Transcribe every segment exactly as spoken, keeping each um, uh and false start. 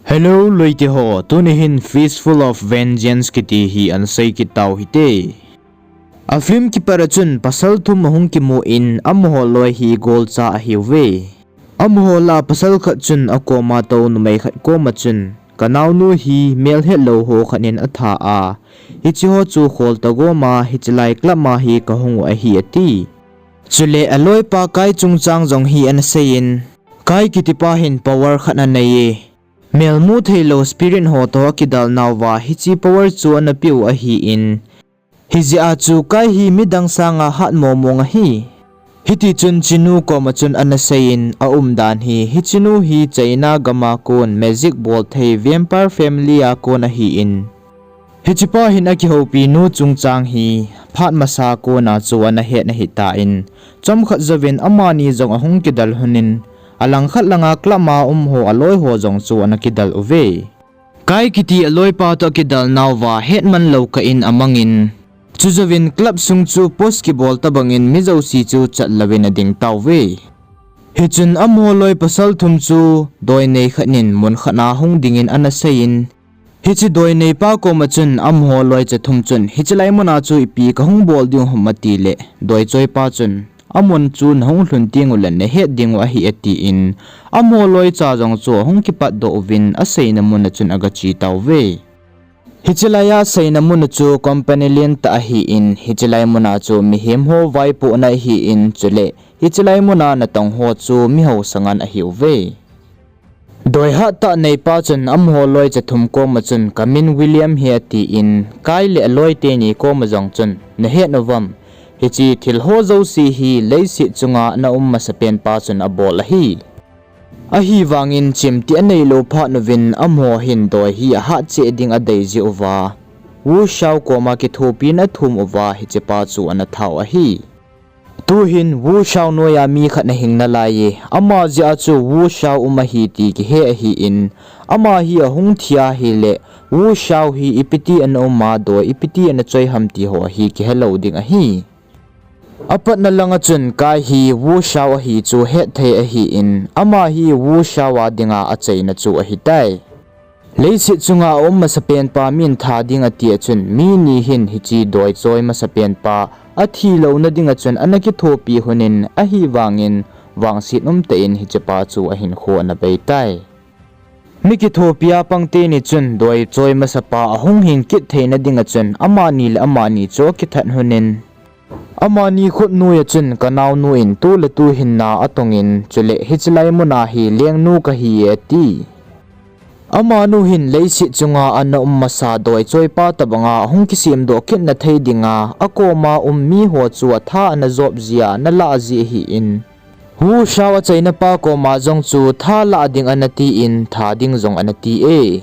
Hello loite ho, tuni hin Fistful of Vengeance kiti hi ana sei kit tau hite. A film kipat a chun pasal thum ahung kimu in, amaho loi hi golcha ahiuve. Amaho lah a pasal khat chun akoma tou numei khat koma chun, kanaonu hi melhetlou ho khat in atha a, hiche ho chu khol tagom a hichelai club a hi kahung u ahi ati. Chule aloipa Kai chungchang jong hi ana seiyin, Kai kitipa hin power khat anei e. Melmu theilou spirit ho toh akidal nauva hiche power chu ana peh u ahin, hijeh a chu Kai hi midang sanga hat momong ahi. Hitichun hichenu koma chun ana seiyin, aumdan hi hichenu hi China gama kon magic bol thei vampire family a kon ahin, hichepa hin akihoupi nu chungchang hi phat masa kona chu ana het ahitan, chomkhat jouvin amani jong ahung kidal lhonin, alangkhat langa club a umho aloiho jong chu ana kidal uve. Kai kiti aloipa toh akidal nauva hetman lou kah in amangin, chujouvin club sung chu post kibol tobangin mi jouse chu chat louvin ading tauve. Hichun amaho loi pasal thum chu doinei khat in mun khat a hung dingin ana seiyin, hiche doineipa koma chun amaho loicha thum chun, hichelai muna chu ipi kahung bol diu ham atile, doichoipa chun, amun chu nahung lhun tengule nahet dingu ahi atin, amaho loicha jong chu ahung kipatdoh uvin aseina muna chun agache tauve. Hichelai a aseina muna chu company lentah ahin, hichelai muna chu mihem ho vaipohna ahin, chule hichelai muna natong ho chu mi hausa ngen ahiuve. Doi hattah neipa chun amaho loicha thum koma chun, kamin William ahi atin, Kai le aloi teni koma jong chun, nahet uvam, hiche thil ho jouse hi leiset chunga ana um masapenpa chun abol ahi. Ahivangin chimtih aneilou phat uvin amaho hin doi hi ahat cheh ding adei jeh uva, Wu Xiao koma kithopina athum uva hichepa chu ana that u ahi. Tuhin Wu Xiao noiya mi khat ahing nalaiye, ama jeh a chu Wu Xiao um ahi ti kihe ahin, ama hi ahung thi ahile, Wu Xiao hi ipiti ana um a, doi ipiti ana choi ham ti ho hi kihelou ding ahi. Apatna langa chun Kai hi Wu Xiao ahi chu hetthei ahin, ama hi Wu Xiao a dinga achaina chu ahitai. Leiset chunga aum masapenpa min tha ding ati a chun, mi ni hin hiche doi choi masapenpa athilouna dinga chun ana kithopi lhonin, ahivangin vangset umtah in hichepa chu ahinkho ana beitai. Mi kithopi a pang teni chun doi choi masapa ahung hing kit theina dinga chun amani le amani chu akithat lhonin, amani khutnoiya chun kanaonu in tu le tu hinna atongin, chule hichelai muna hi lengnu kahi e ati. Amanu hin leiset chunga ana um masa doi choipa tobanga ahung kisemdoh kitna thei dinga akoma um miho chu atha ana jop jia ana lah ji ahin, Wu Xiao achainapa koma jong chu tha lah ding ana tin, tha ding jong ana ti e.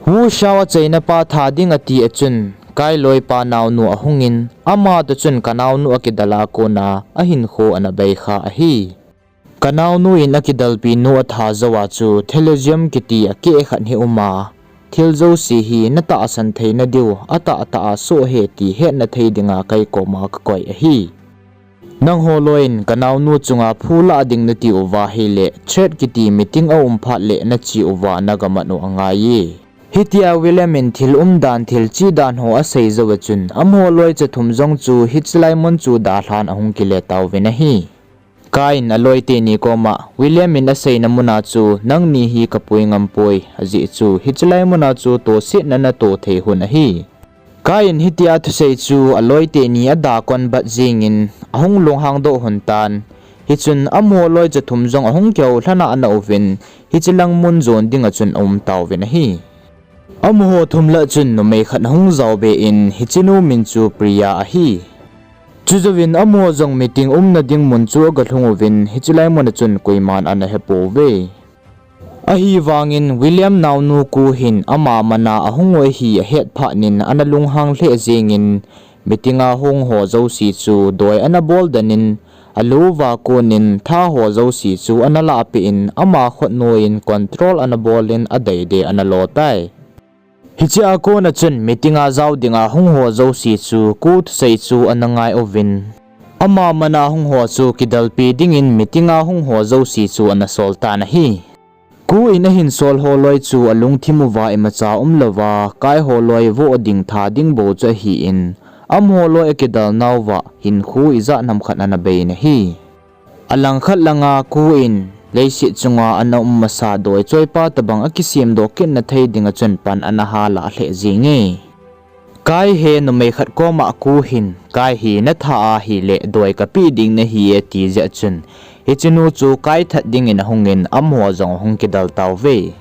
Wu Xiao achainapa tha ding ati a chun, Kai loipa naonu ahungin, ama toh chun kanaonu akidal a kona ahinkho ana beikha ahi. Kanaonu in akidalpi nu atha jouva chu Thelusium kiti akeh khat hi uma, thil jouse hi natahsan theina diu atahtah a soh ahi ti hetna thei dinga kei koma kakoi ahi. Nangho loiyin kanaonu chunga phu lah ding nati uva ahile, threat kiti meeting aum phat le nache uva nagaman u angaiye. Hitia William in thil umdan thil chedan ho asei jouva chun, amaho loicha thum jong chu hichelai mun chu dalhan ahung kile tauvin ahi. Kai in aloi teni koma, William in aseina muna chu, nangni hi kapui ngampoi, ajeh chu hichelai muna chu tosetna nato thei lhon ahi. Kai in hitia thusei chu aloi teni adakon bat jengin, ahung lunghangdoh lhon tan. Hichun amaho loicha thum jong ahung kihou lhana ana uvin, hichelang mun jon dinga chun aum tauvin ahi. Amaho thum lah chun numei khat ahung jaobe in, hichenu min chu Priya ahi. Chujouvin amaho jong meeting umna ding mun chu agalhung uvin, hichelai muna chun koiman ana hepouve. Ahivangin William naonu Ku hin ama mana ahung u ahi ahet phatnin ana lunghang lheh jengin, meeting a hungho jouse chu doi ana bolden in, aluva konin thaho jouse chu ana lahpeh in, ama khutnoiyin control ana bolin adeidei ana lotai. Hichea kona chun meeting a jao dinga hungho jouse chu Ku thusei chu ana ngai uvin, ama mana hungho chu kidalpi dingin meeting a hungho jouse chu ana soltan ahi. Ku in ahin sol ho loi chu alungthim uva imacha umlouva, Kai ho loi voh ding tha ding bou chu ahin, amaho loi akidal nauva hinkho ijat ham khat ana bei in ahi. Alangkhat langa Ku in leiset chunga ana um masa doi choipa tobang akisemdoh kitna thei dinga chun pan ana hal a lheh jenge. Kai he numei khat koma Ku hin, Kai hi natha ahile doi kapeh ding nahi e ati jeh chun, hichenu chu Kai that dingin ahungin amaho jong ahung kidal tauve.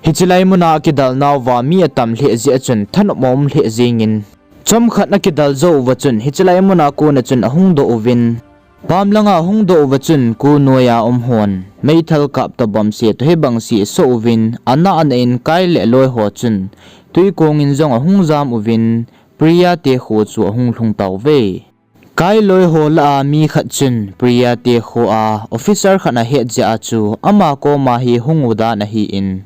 Hiche lai muna akidal nauva mi atam lheh jeh chun thanop aum lheh jengin, chomkhat akidal jou uva chun hiche lai muna kona chun ahung doh uvin, pam langa ahung doh uva chun Ku noiya um hon meithal kap tobang se toh hibang se asoh uvin, anah anah in Kai le aloiho chun twikong in jong ahung jam uvin, Priya te kho chu ahung lhung tauve. Kai loiho lah a mi khat chun Priya te kho a officer khat ahet jeh a chu ama koma hi hung u dan ahin,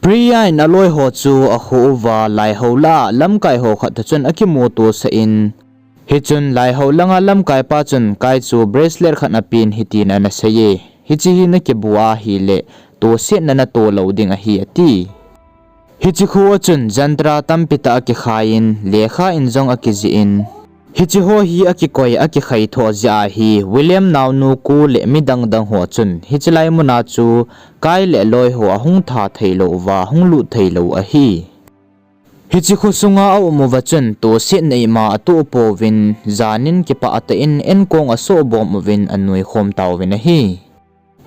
Priya in aloiho chu akho uva, laihou lah a lamkai ho khat toh chun akimuto sah in, hichun laihou langa lamkaipa chun Kai chu bracelet khat apen hitin ana seiye, hiche hi nakibu ahile tosetna nato lou ding ahi ati. Hiche khoa chun jantra tampi tah akikhai in, lekha in jong akijih in, hiche ho hi akikoi akikhai thoh jeh ahi, William naonu Ku le midang dang ho chun hiche lai muna chu Kai le aloiho ahung that theilou uva hung lut theilou ahi. Hiche khosunga aum uva chun tosetna ima atoh pouvin, janin kipah tah in enkong asoh bom uvin anui khom tauvin ahi.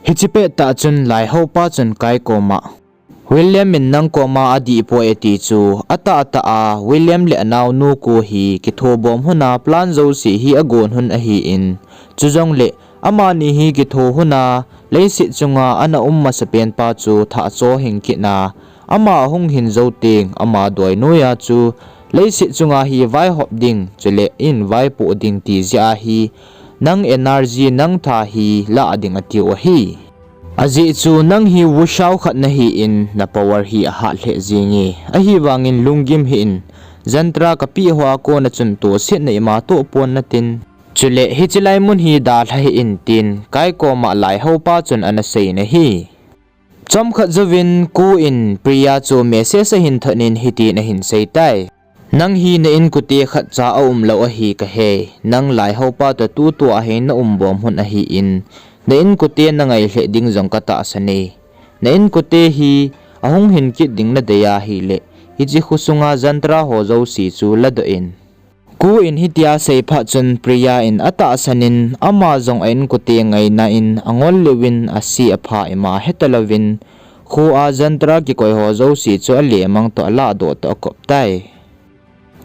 Hiche pettah chun laihoupa chun Kai koma, William in nang koma adihpoi ati chu atahtah a, William le anaonu Ku hi kitho bom lhona plan jouse hi agon lhon ahin, chujongle amani hi kitho lhona leiset chunga ana um masapenpa chu thahcho hing kitna, ama ahung hin jou teng ama doi noiya chu leiset chunga hi vaihop ding chule in vaipoh ding ti jeh ahi, nang energy nang tha hi lah ding atiu ahi. Ajeh chu nang hi wushu khat nahin na power hi ahat lheh jenge, ahivangin lunggim hih in, jantra kapeh hoa kona chun tosetna ima toh pon natin, chule hiche lai mun hi dalha hih in tin Kai koma laihoupa chun ana sei in ahi. Chomkhat jouvin Ku in Priya chu message ahin thot in hitin ahin seitai. Nang hi na inkote khatcha aumlou ahi kahe, nang laihoupa toh tutua hi na um bom lhon ahin, na inkote nangai lheh ding jong katahsan e. Na inkote hi ahung hin kit ding nadei ahile, hiche khosunga jantra ho jouse chu ladoh in. Ku in hitia asei phat chun Priya in atahsan in ama jong a inkote ngaina in angol leuvin ase apha ima hetalouvin, khoa jantra kikoi ho jouse chu alemang toh alahdoh toh akop tai.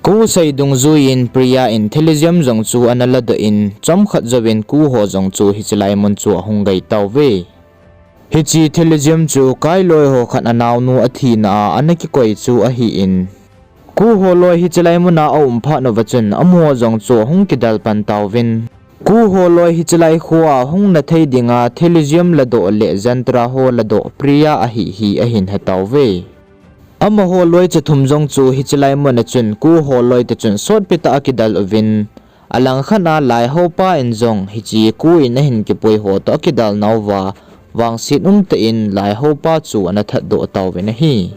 Ku sei dungjuiyin Priya in thilhijam jong chu ana ladoh in, chomkhat jouvin Ku ho jong chu hiche lai mun chu ahung gai tauve. Hiche thilhijam chu Kai loiho khat anaonu athina a ana kikoi chu ahin, Ku ho loi hiche lai muna aum phat uva chun amaho jong chu ahung kidal pan tauvin, Ku ho loi hiche lai khoa hung na thei dinga thilhijam ladoh le jantra ho ladoh Priya ahi hi ahin he tauve. Amaho loicha thum jong chu hiche lai muna chun Ku ho loi toh chun sotpi tah a akidal uvin, alangkhat a laihoupa in jong hiche Ku in ahin kipui ho toh akidal nauva, vangset umtah in laihoupa chu ana thatdoh tauvin ahi.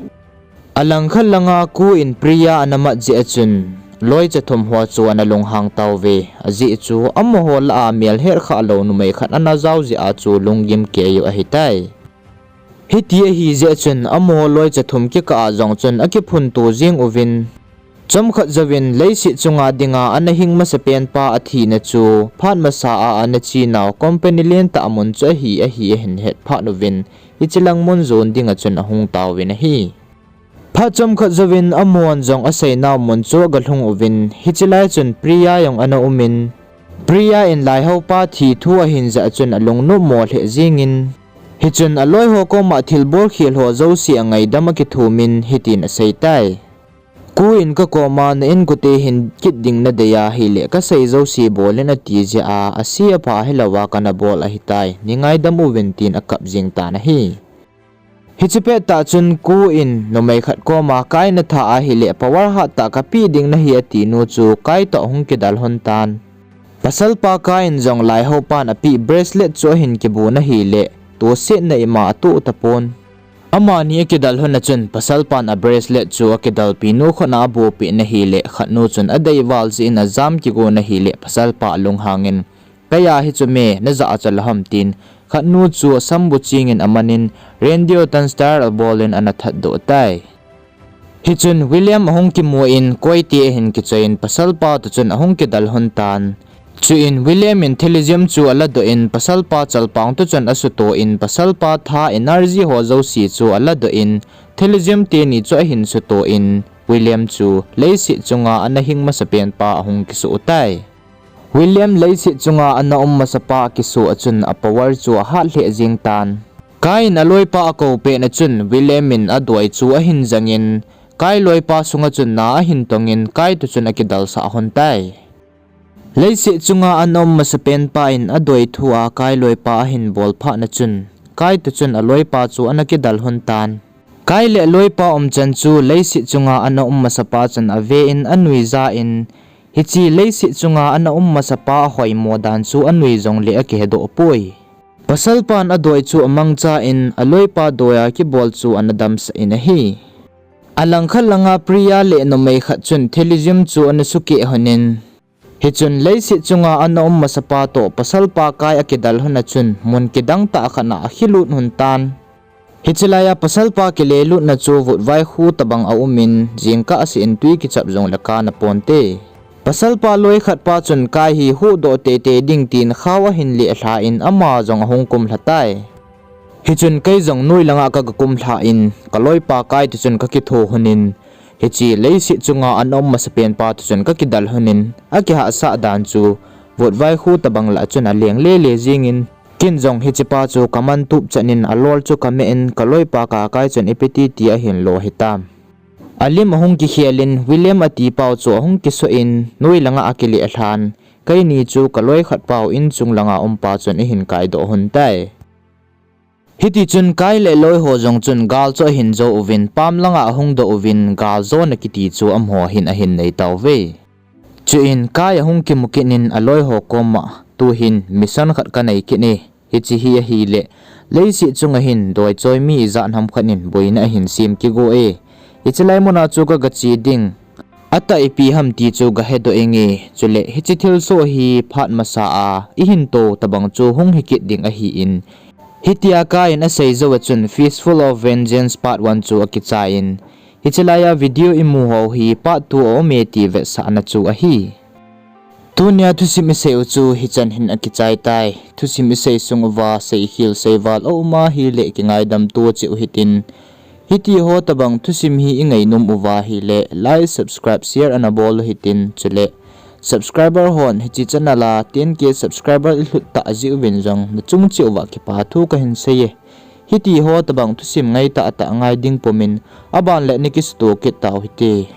Alangkhat langa Ku in Priya ana mat jeh a chun, loicha thum ho chu ana lunghang tauve, ajeh chu amaho lah a melhet khah lou numei khat ana jao jeh a chu lunggim keiyu ahitai. Hiti ahi jeh chun amaho loicha thum kikah a jong chun akiphunto jeng uvin, chomkhat jouvin leiset chunga dinga ana hing masapenpa athina chu phat masa a ana chenau company lentah mun chu ahi ahi ahin het phat uvin, hiche lang mun jon dinga chun ahung tauvin ahi. Phat chomkhat jouvin amahon jong aseinau mun chu agalhung uvin, hiche lai chun Priya jong ana umin, Priya in laihoupa thi thu ahin jah chun alungnopmo lheh jengin, hichun aloiho koma thilbol khel ho jouse angaidam akithumin hitin aseitai. Ku in kakoma na inkote hin kit ding nadei ahile kasei jouse bol in ati jeh a ase apha hilouva kana bol ahitai, nei ngaidam uvin tin akap jeng tan ahi. Hiche pettah chun Ku in numei khat koma Kai natha ahile power hattah kapeh ding nahi atinu chu Kai toh ahung kidal lhon tan. Pasalpa Kai in jong laihoupan apeh bracelet chu ahin kibu ahile, tosetna ima atoh tapon. Amani akidal lhon a chun pasalpan a bracelet chu akidalpi nu khut a abohpeh in ahile, khatnu chun adeival jeh in ajam kigon ahile, pasalpa alunghangin, "Keiya hichu me, najah a chu la ham?" tin khatnu chu asambu chingin amanin, Randy Orton style abolin ana thatdoh tai. Hichun William ahung kimun, koite ahin kichoiyin pasalpa toh chun ahung kidal lhon tan. Chuin William in thilhijim chu aladoh in, pasalpa chalpang toh chun asutoh in, pasalpa tha energy ho jouse chu aladoh in, thilhijim teni chu ahin sutoh in, William chu leiset chunga ana hing masapen pa ahung kisoh tai. William leiset chunga ana um masapa akisoh a chun a power chu ahat lheh jeng tan. Kai in aloipa akou pet a chun William in adoi chu ahin jangin, Kai loipa sunga chun na ahin tongin, Kai toh chun akidalsah lhon tai. Leiset chunga ana um masapen pa in adoi thu a Kai loipa ahin bol phat a chun, Kai toh chun aloipa chu ana kidal lhon tan. Kai le aloipa umchan chu leiset chunga ana um masapa chun ave in anuija in, hiche leiset chunga ana um masapa ahoimo dan chu anui jongle akihedoh poi. Pasalpan adoi chu amangcha in aloipa doi a kibol chu ana damsah in ahi. Alangkhat langa Priya le numei khat chun thilhijim chu ana sukeh lhonin, hichun leiset chunga ana um masapa toh pasalpa Kai akidal lhon a chun mun kidang tah khat a akhilut lhon tan. Hiche laiya pasalpa kilelutna chu vutvai khu tobang aumin, jingkah seh in twi kichap jongle kana ponte. Pasalpa loi khat pa chun Kai hi huhdoh teitei ding tin khao ahin lelha in ama jong ahung kumlha tai. Hichun kei jong noi langa kaga kumlhan, kaloipa Kai toh chun kakitho lhonin, hiche leiset chunga ana um masapen pa toh chun kakidal lhonin, akihahsah dan chu vutvai khu tobang lah a chun aleng lele jengin, ken jong hichepa chu kamantup chan in alol chu kameh in kaloipa Kakai chun ipi ti ti ahin lo hitam. Alim ahung kikhel in William atipau chu ahung kisoh in noi langa akilelhan, keini chu kaloi khat pau inchung langa umpa chun eihin kaidoh lhon tai. Hitichun Kai le aloiho jong chun gal chu ahin jou uvin, pam langa ahung doh uvin, galjona kiti chu amaho hin ahin nei tauve. Chuin Kai ahung kimu kit in aloiho koma, tuhin mission khat kanei kit e, hiche hi ahile, leiset chunga hin doichoi mi ijat ham khat in boina ahin sem kigo e, hiche lai muna chu kaga che ding, atah ipi ham ti chu gahedoh inge, chule hiche thilsoh hi phat masa a ihin to tobang chu hung hikit ding ahin, hitia Kai in asei jou a chun Fistful of Vengeance Part one chu akichai in, hiche laiya video imu ho hi Part two aume ti vetsahna chu ahi. Tunia thusim isei u chu hichan hin akichai tai. Thusim isei sung uva seikhel seival aum ahile kingaidam to cheh u hitin, hitiho tobang thusim hi ingainom uva ahile like, subscribe, share ana bol u hitin, chule subscriber hon hiche channel a ten K subscriber ilhut tah jeh uvin jong nachung cheh uva kipa thu kahin sei e. Hitiho tobang thusim ngaitah tah ngai ding pumin, aban le nakisuto kit tau hite.